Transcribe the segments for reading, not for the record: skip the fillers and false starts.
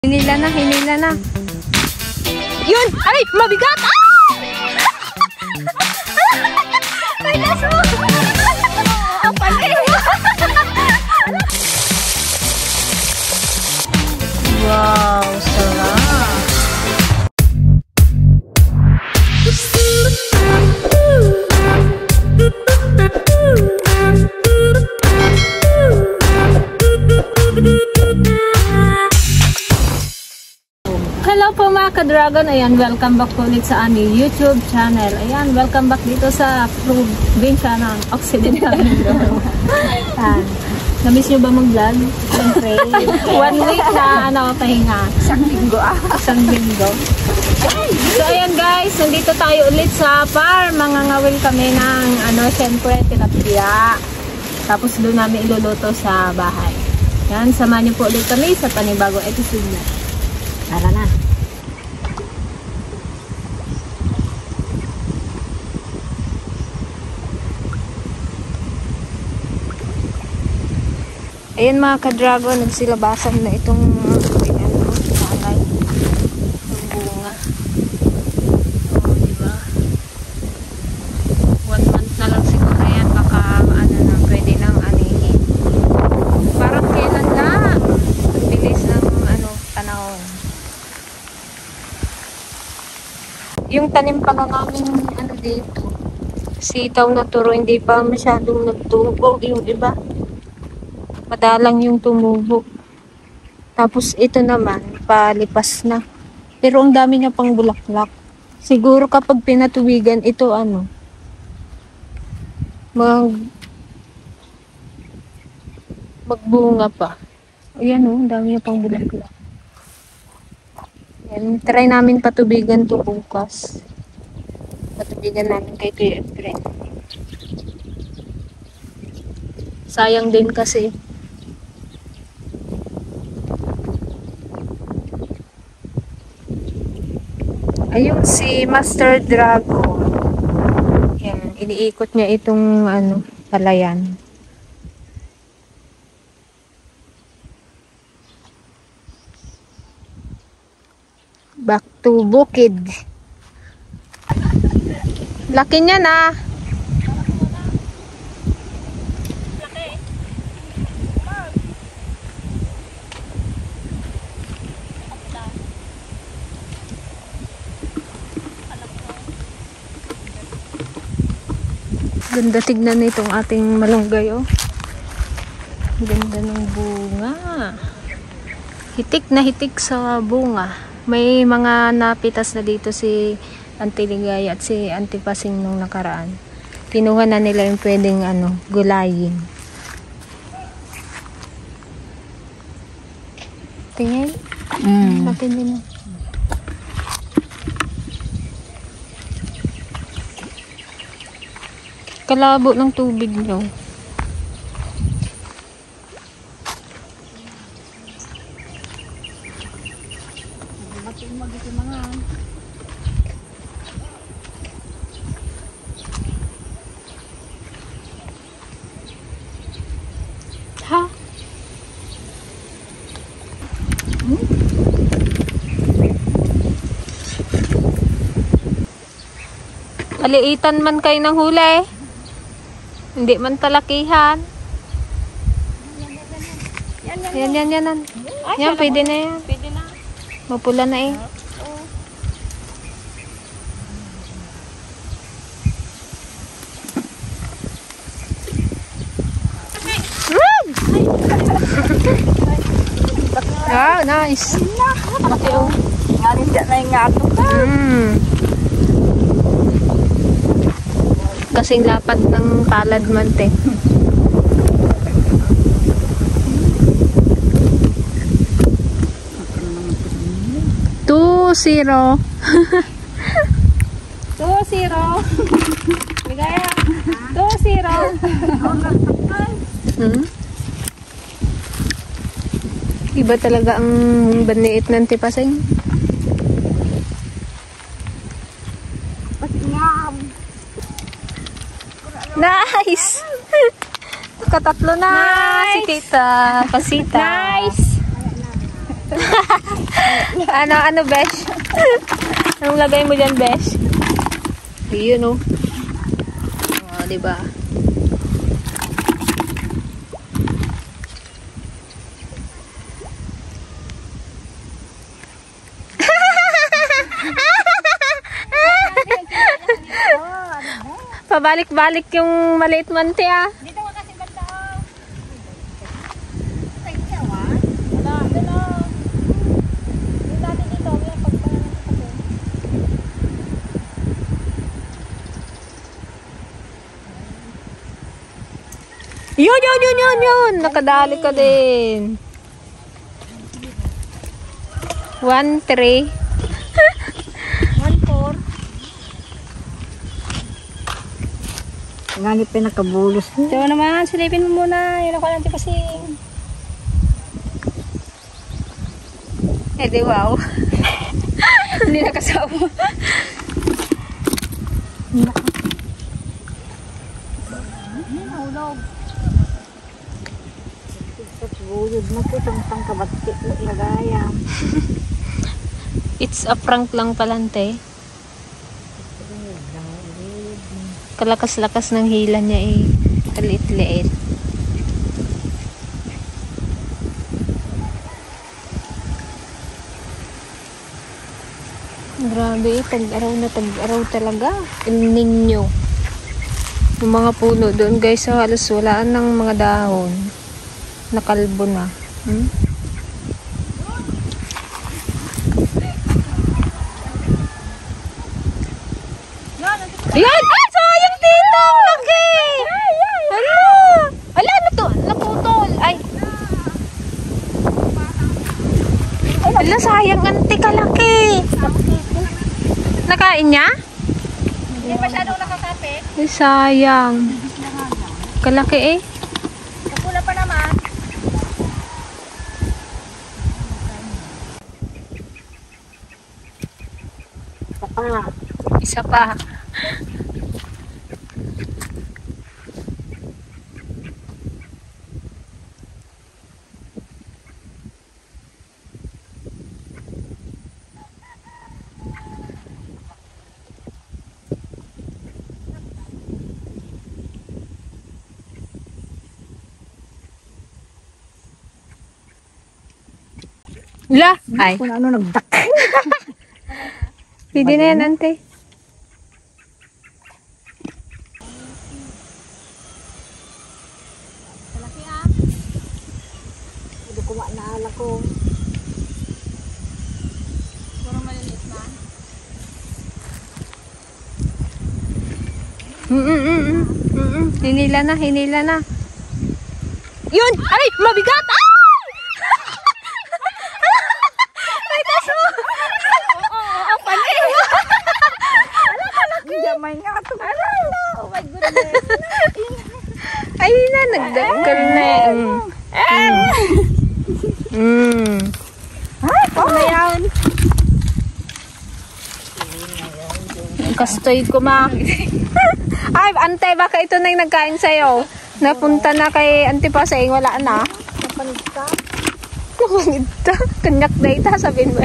Hinila na, hinila na. Yun! Ay! Mabigat! Ah! Ay, naso! Wow! Sarap! Hello po mga ka-dragon, ayan, welcome back po ulit sa aming YouTube channel. Ayan, welcome back dito sa probinsya ng Occidental Mindoro. Ayan, na-miss nyo ba mag-vlog? Siyempre, 1 week na pahinga. Isang linggo. So ayan guys, nandito tayo ulit sa farm. Mangangawil kami ng siyempre, tilapia. Tapos doon namin iluluto sa bahay. Ayan, samahan nyo po ulit kami sa panibagong episode na. Tara na. Ayan mga ka-dragon, nagsilabasan na itong sangay. Itong bunga. O, diba? 1 month na lang siguro yan. Baka na, pwede nang anihin. Parang kailan na. Bilis ng panahon. Yung tanim pa lang namin dito. Sitaw na turo, hindi pa masyadong nagtubo. Yung iba, madalang yung tumubo. Tapos ito naman, palipas na. Pero ang dami niya pang bulaklak. Siguro kapag pinatuwigan ito, magbunga pa. Ayan ang dami niya pang bulaklak. Ayan, try namin patubigan to bukas. Patubigan namin kay Kuya Efren. Sayang din kasi. Ayun si Master Dragon. Yan, iniikot niya itong palayan. Back to bukid. Laki niya na. Ganda tignan na itong ating malunggay, oh. Ganda ng bunga. Hitik na hitik sa bunga. May mga napitas na dito si Auntie Ligaya at si Auntie Pasing nung nakaraan. Kinuha na nila yung pwedeng gulayin. Tingin? Patin din. Kalabo ng tubig nyo. Ha? Aliitan man kayo ng huli. Hindi man talakihan. Yan. Yan, pwede na yan. Pwede na. Mapula na eh. Wow, nice. Ngayon dyan na yung ato ka. Kasing lapad ng palad man, te. 2-0. 2-0. Ligaya. 2-0. Iba talaga ang baniit ng tipasing. Nice! Katatlo na si Tita Pasita. Nice! Ano, besh? Anong lagay mo dyan, besh? Yun, oh. Oh, diba? Pabalik-balik yung maliit man, tiya. Dito nga kasi banda. Ay, siyawa. Wala, doon o. Yung dati dito, yung pagpalan ng kasi. Yun. Nakadali ka din. 1-3. 1-4. Nga ni pinakabulos mo. Ito naman, silipin mo muna. Yun ako lang tipasing. Eh di wow. Hindi nakasama. Nahulog. Buyod na po itong pangkabatik mo ilagayam. It's a prank lang palante. Kalakas-lakas ng hila niya eh. Kaliit-liit. Grabe, tag-araw talaga. El Niño. Yung mga puno doon guys, so halos walaan ng mga dahon. Nakalbo na. Yan! Ay! Sayang dito! Laki! Ala! Naputol! Ay! Ala, sayang ante kalaki! Nakain niya? Hindi masyadong nakakapit. Ay, sayang. Kalaki eh. Kapula pa naman. Isa pa. La! Ay. Kung ano nagdak. Pwede na yan, ante. Malaki ah. Hindi ko maanaala ko. Puro maliliit na. Hinila na. Yun! Ay! Mabigat! Ay! Ay, tas mo! Oo, pali! Jamay nga ito. Oh my goodness. Ay na, nagdaggal na eh. Ay, ano yan? Kastoy ko ma. Ay, ante, baka ito na yung nagkain sa'yo. Napunta na kay Antipasay, wala na. Napanigta. Napanigta. Kanyak na ita, sabihin mo.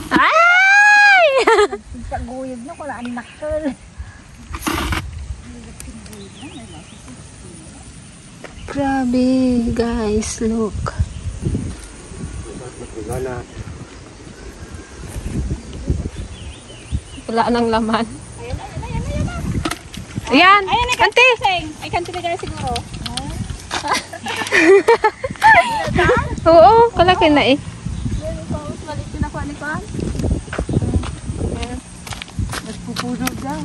Ay! Paguyod na, wala ang nakal. Grabe, guys, look. Wala nang laman. Ayan, ante. Ay, kanti na gano'n siguro. Oo, kalaki na eh. Malit ko na kuha ni Kwan. Nagpupuno dyan.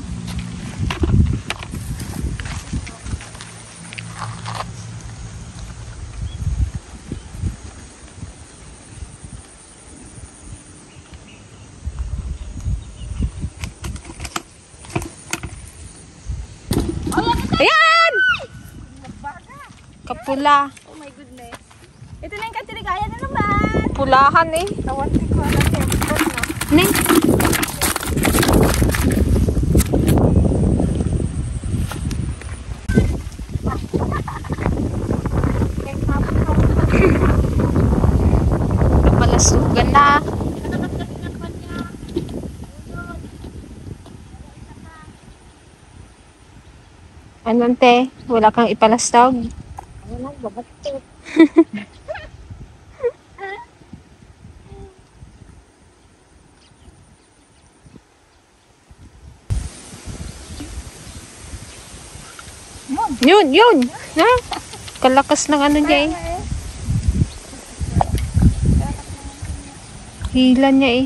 Ayan! Kapula. Oh my goodness. Ito na yung kantiligaya na naman. Pulahan eh. Tawati ko na tempo na. Ning. Ano ante? Wala kang ipalastog? Wala, babatik. Yun! Na? Kalakas ng ano niya eh. Hila niya eh.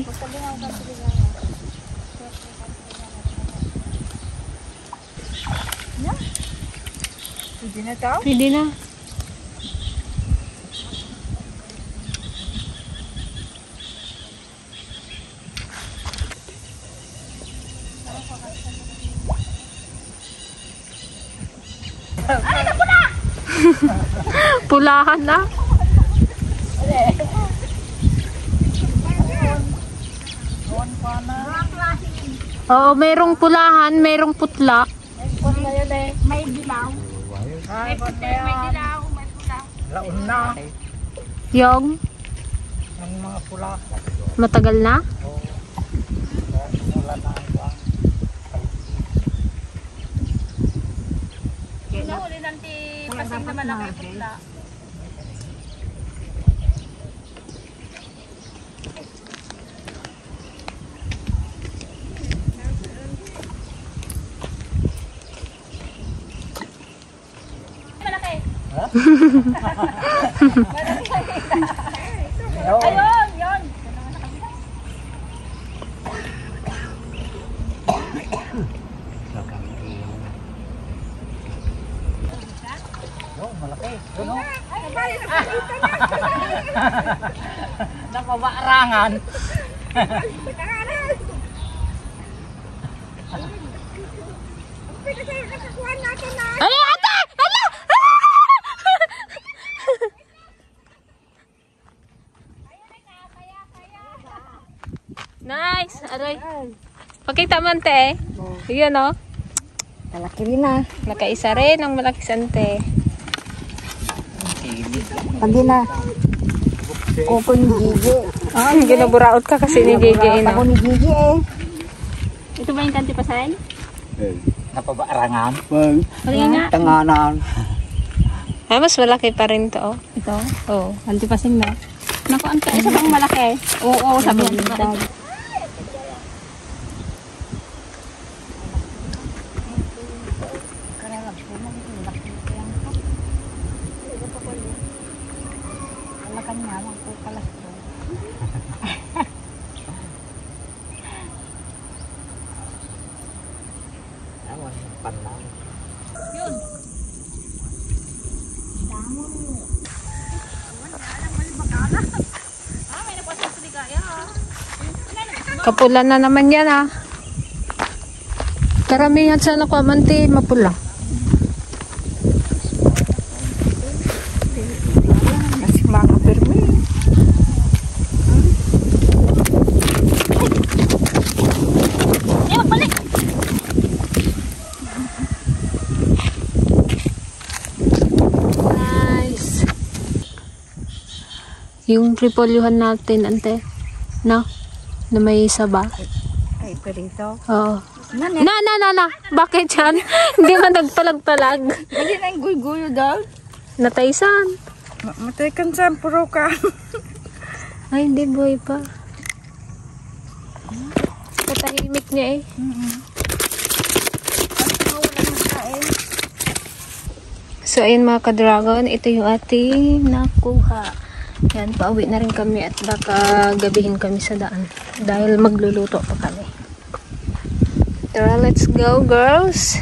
Pwede na to? Pwede na. Pulahan na. Oo, mayroong pulahan, mayroong putla. May dilaw. May dilaw. Laon na. Yung Ang mga pula. matagal na. Wala na ang buwan. Nahuli ng pasing na malaki putla. Malaki. Ayun, yun. Oh, malaki. Ano? Napabaarangan. Ay, ate! Ala! Nice! Aray. Pakita mo ante. Yun o. Malaki rin na. Nakaisa rin ang malaki sante. Pwede na. Kuko ni Gigi. Ginaburaot ka kasi ni JJ. Ako ni Gigi eh. Ito ba yung kanti pasahin? Napabaarangan. Halika nga. Tanganan. Ay, mas malaki pa rin to. Ito. Oh. Kanti pasing na. Naku, ang isa bang malaki? Oo, sabi niya. Kapula na naman yan ah. Karamihan sa nakwamanti mapula. Kasi mga permi. Balik! Nice. Yung repolyohan natin, ante. No? Na may saba. Ay, perito. Oo. Na. Bakit yan? Hindi man nagpalag-palag. Hindi na yung guy-guyo daw. Nataysan. Matay kan sa puro ka. Ay, hindi boy pa. Katahimik niya eh. So, ayun mga ka-dragon. Ito yung ating nakuha. Yan, pauwi na rin kami at baka gabihin kami sa daan. Dahil magluluto pa kami. Tara, let's go girls!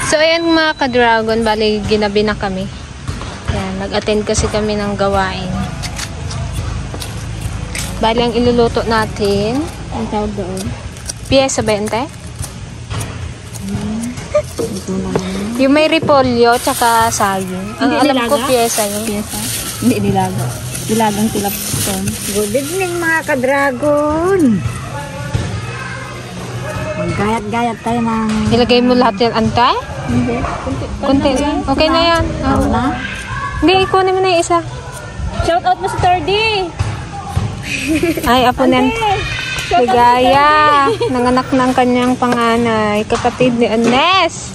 So, ayan mga ka-dragon, bali ginabi na kami. Yan, nag-attend kasi kami ng gawain. Bali ang iluluto natin, ang tawag doon, piyesa ba yun, te? Yung may repolyo, tsaka saging. Ang alam ko, piyesa yun. Piyesa? Hindi, nilaga. Nilagang tilapson. Good evening mga ka-dragon. Maggayat-gayat tayo ng... Ilagay mo lahat yan, antay? Hindi. Kunti lang. Okay na yan. Ano na? Hindi, ikunin mo na yung isa. Shout out mo si Tardy. Ay, apunan. Ligaya. Nanganak ng kanyang panganay. Kapatid ni Nes.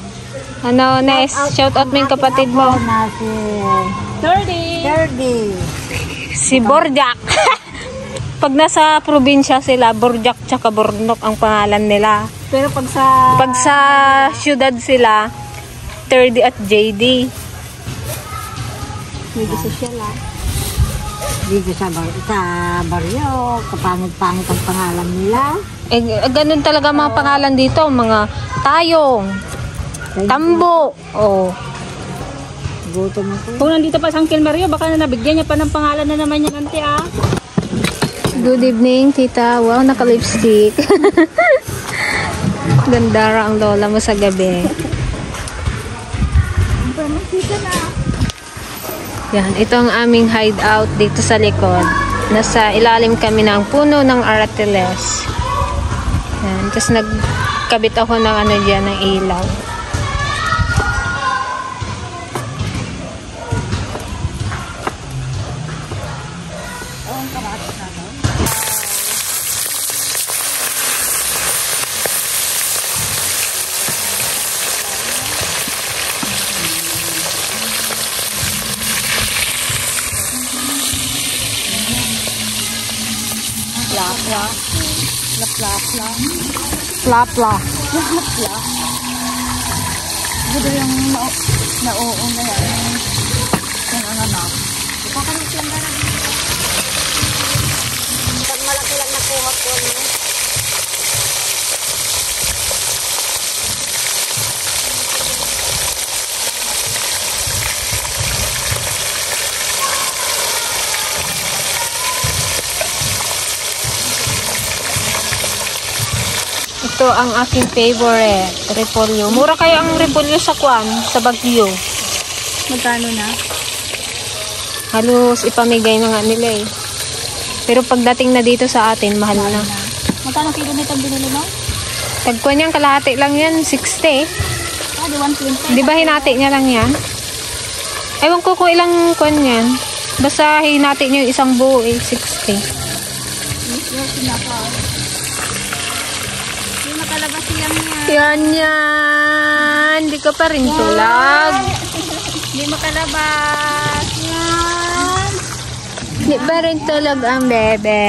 Ano, Nes? Shout out mo yung kapatid mo. Tardy. Si Borjak. Pag nasa probinsya sila, Borjak tsaka Bornok ang pangalan nila. Pero pag sa syudad sila, Tardy at JD. medyo social Dito sa baryo, kapangit-pangit ang pangalan nila. Ganun talaga mga pangalan dito. Mga Tayong, Tambo. Oh. Gutom ako. Kung nandito pa sa Uncle Mario, baka na nabigyan niya pa ng pangalan na naman yan, Auntie, ah. Good evening, tita. Wow, naka-lipstick. Ganda ra ang lola mo sa gabi. Yan, ito ang aming hideout dito sa likod. Nasa ilalim kami ng puno ng aratiles. Yan, tapos nagkabit ako ng ano dyan, ng ilaw. Plapla. Gusto yung nauong na yan. Yung anak. Ikakanap lang na lang. Pag malaki lang nakuha ko, no? Ito ang aking favorite, repolyo. Mura kayo ang repolyo sa Kwan, sa Baguio. Magkano na? Halos ipamigay na nga nila eh. Pero pagdating na dito sa atin, mahal na. Magkano kilo nito ang binili mo? Tagkuan yan, kalahati lang yan, 60. Ah, di 120. Di ba hinati niya lang yan? Ewan ko kung ilang kwan yan. Basta hinati niyo yung isang buo eh, 60. Hindi makalabas yan yan. Yan yan. Di ka pa rin tulag. Hindi makalabas. Yan. Di pa rin tulag ang bebe.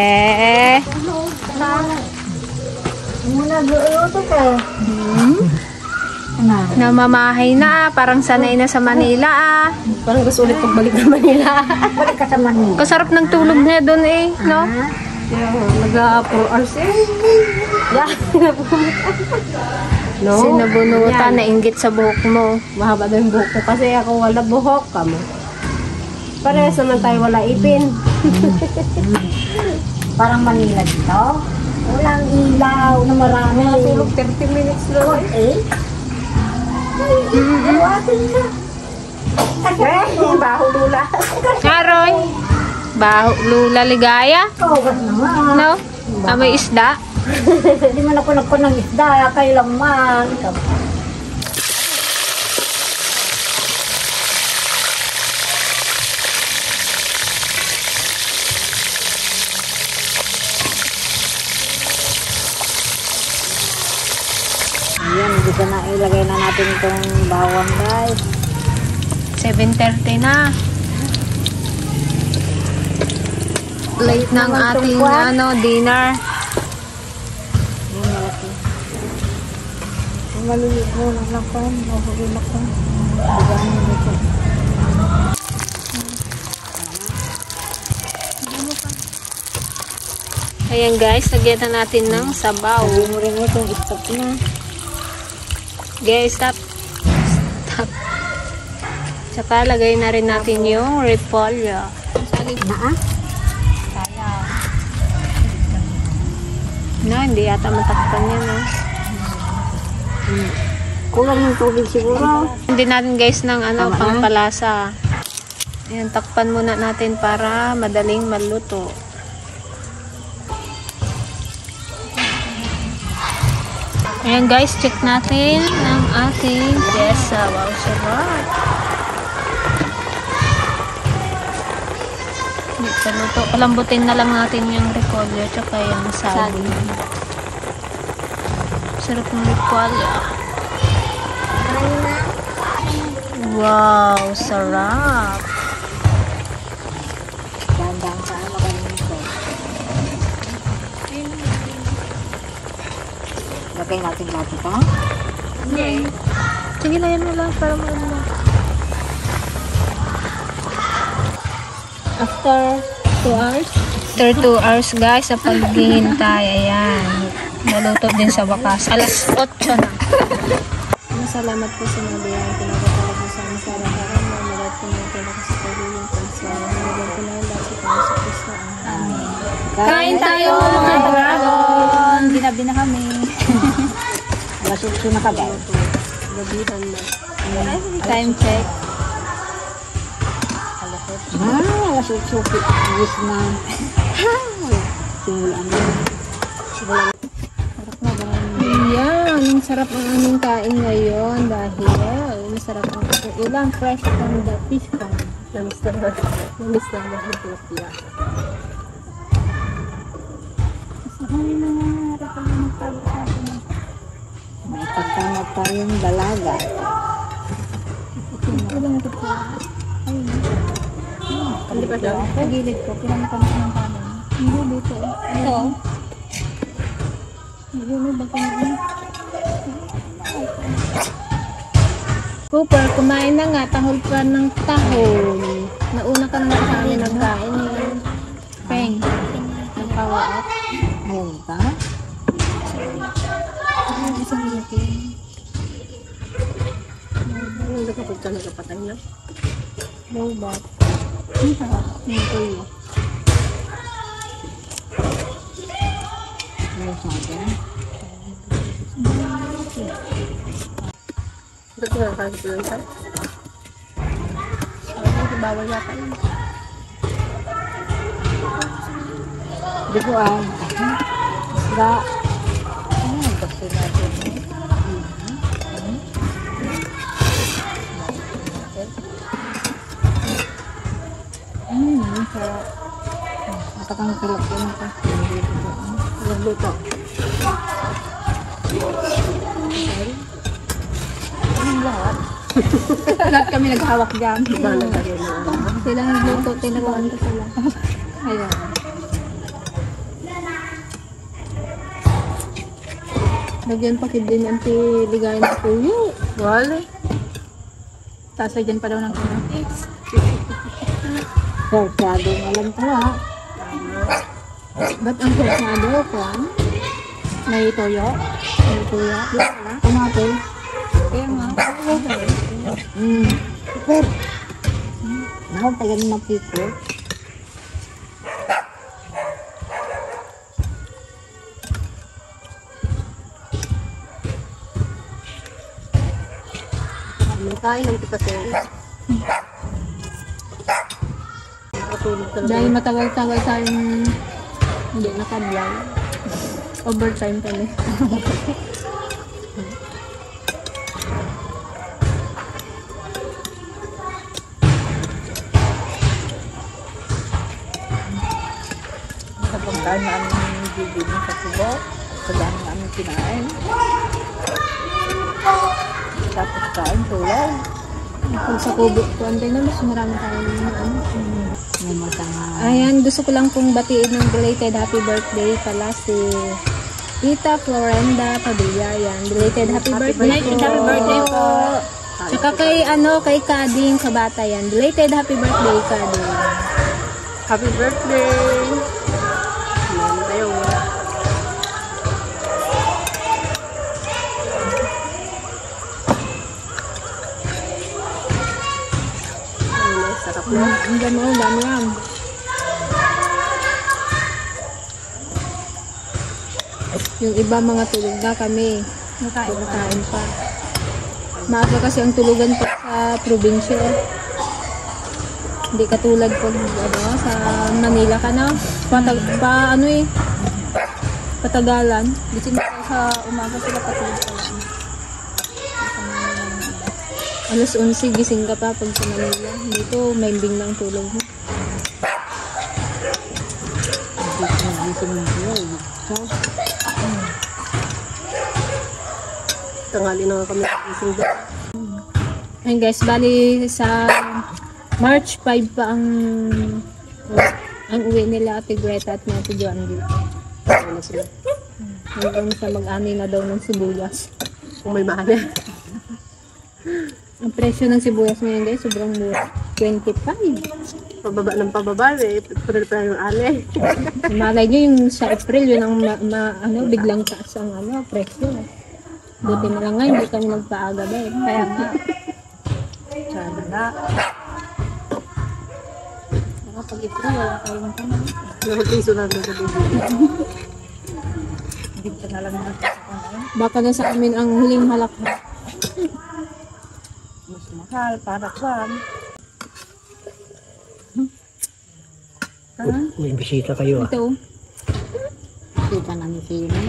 Muna gusto ka. Namamahay na, parang sanay na sa Manila ah. Parang gusto ulit pagbalik ng Manila. Balik ka sa Manila. Kasarap ng tulog niya doon eh, no? Nag-4 hours eh. Yeah. No? Sinabunutan, nainggit sa buhok mo. Mahaba na yung buhok ko kasi ako wala buhok kamo. Parehas naman tayo wala ipin. Parang Manila dito. Walang ilaw na marami. Tulog 30 minutes lang eh. Baho lula. Karoy, baho lula ligaya, Togas naman. no? May isda. Hindi man ako ng isda. Kailang man. Ayan, dito na ilagay na natin itong bawang guys. 7:30 na. Late ng ating dinner. Ayan, malaki. Maliliit mo na lang pa. Mahuli na pa. Bigyan mo nito. Ayan guys, lagyan na natin ng sabaw. Sabi mo rin itong stop na. Guys, stop. Stop. Tsaka lagay na rin natin yung repolyo. Na No, hindi yata matakpan yan, no? kulang yung tubig siguro. Hindi natin guys ng pampalasa. Ayan, takpan muna natin para madaling maluto. Ayan guys, check natin ang ating pyesa. Wow, sarap. Ito, luto. Palambutin na lang natin yung repolyo tsaka yung saging. Sarap ng repolyo. Wow, sarap. Dandang ka, magaling ko. Lagay natin lahat ito. Sige na yan mo lang para mo. After 2 hours. After 2 hours guys sa paghihintay. Ayan. Naluto din sa wakas. Alas 8 na. Salamat po sa mga biyayang pinagkakaroon po sa aming sarang-sarang. Mamalad po na ito na sa pagiging pagsawa. Mamalad po na yung lahat sa Panginoon sa Kristo. Amen. Kain tayo mga dragon! Ginabi na kami. Alas 8 na ka ba? Gabihan na. Time check. Alas 8. Yes na. Simulan na. Sarap na ba? Ayan, ang sarap ang aming kain ngayon dahil masarap ang ulam fresh from the fish pond. Namis na ba? Namis na ba? Tilapia. Masahay na nga. Harap ang magtago sa atin. May pagkamot tayong dalaga. Ulang ito po. Ayun. Hindi pa siya? Sa gilid ko. Pinamatan ko ng kanin. Hindi dito. Ito. Hindi mo ba kanin? Cooper, kumain na nga. Tahol pa ng tahol. Nauna ka na sa amin nagkain eh. Peng. Nagpawaat. Ayun ka? Isang laki. Ayun ka kapag ka nagkapatay na. Robot. Ang sarap. Ang tuyo. Ayun sa atin. Ba't nakakain ko lang sa? Hindi bawal yata yun. Di ko isda. Ayun, kasi natin. Sarap. Matakang kilap ko na pa. Nagluto. Anong lahat? Lahat kami naghawak dyan. Sila nagluto, tinaguan ko sila. Ayun. Lagyan pa kid din ang ligayan na tuyo. Wala. Tapos dyan pa daw ng kamatis. Sarsyado nga lang ito ha. Ba't ang kursado ko? May toyo? May tuyo? Tomato. Kaya nga. Super. Ako tagal na pito. Kain ng kita sa'yo. Dahil matagal-tagal tayong hindi nakablog. Overtime pala. Sa pagkaan namin bibili sa tubo. Sa dami namin kinain. Tapos kain tulay. Kung sa kubo, kuwantay na mas marami tayong ano. Ayan, gusto ko lang pong batiin ng belated happy birthday pala si Tita Florenda Padilla. Ayan, belated happy birthday po. Happy birthday po. Tsaka kay kay Kading Kabata yan. Belated happy birthday, Kading. Happy birthday. Yan tayo. Sarap na. Ang dami yan. Yung iba mga tulog na kami. Nakain pa. Maaga kasi ang tulugan pa sa probinsya. Hindi katulad pag sa Manila ka na. Patagalan. Gising sa umaga sila patulog pa lang. Alas 11 gising ka pa pag sa Manila. Dito may bing ng tulog mo. Gising na siya. Tangali na nga kami gising doon. Ayun guys, bali sa March 5 pa ang uwi nila Ate Greta at ni Ate Joan dito. Ano sila? Hanggang sa mag-ani na daw ng sibuyas. Kung may mahal. Ang presyo ng sibuyas ngayon guys, sobrang mura. 25. Pababa ng pababa eh. Pero pa yung ale. Malay nyo yung sa April, yun ang biglang taas ang presyo. Buti na lang ngayon, hindi kami nagpaaga ba eh. Kaya nga. Sana na. Pag April, wala kayong tanong. Nakapagpiso na doon sa bibili. Hindi ka na lang natin. Baka na sa amin ang huling halakhak. Mas mahal para saan. May bisita kayo ah. Ito. Kita namin si Yun.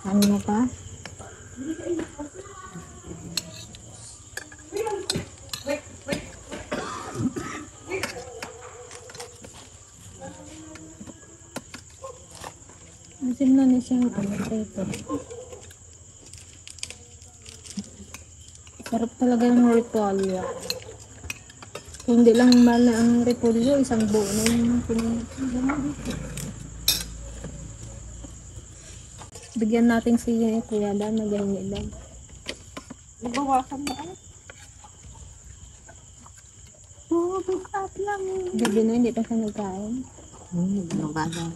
Ano mo pa? Masin na niya siyang ito. Sarap talaga ng repolyo. Kung hindi lang mahal na ang repolyo, isang buo na yung bigyan natin si Kuya Dan, magaling lang. Nabawasan mo ako. Oo, bukat lang. Gabi na, hindi pa siya nagkain. Nabawasan.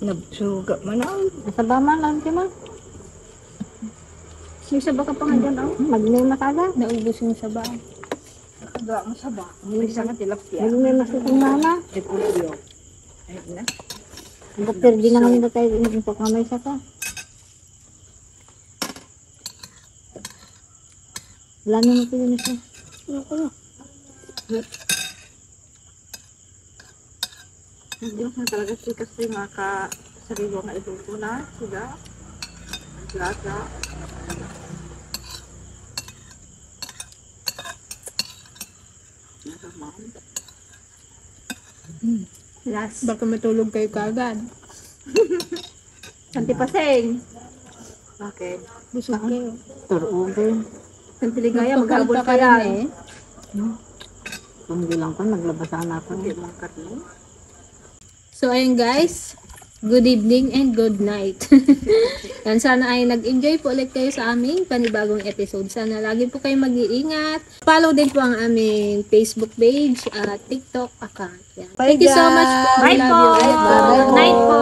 Nabasuga man ako. Nasaba man lang siya man. Yung saba ka pa nga dyan, oh. Magnay makaga. Naubos yung saba. Nagawa mo saba. May isang tilapia. Magnay masukong mama. Repolyo. Ayun na. Doktor, di na kami na tayo kamay sa ka. Wala na po yun siya. Diyos na talaga si kasi makasariwa nga ito po na sila. Lasa. Last. Baka matulog kayo kagad. Antipaseng. Bakit? Busog kayo. Turugan. Ang piligaya, maghabol ka yan eh. Kung bilang ko, naglabasan ako. Hindi mong karne. So, ayun guys. Good evening and good night. Yan, sana ay nag-enjoy po ulit kayo sa aming panibagong episode. Sana lagi po kayo mag-iingat. Follow din po ang aming Facebook page at TikTok account. Yan. Thank you so much po. Bye Love po. you. Bye. Good night po.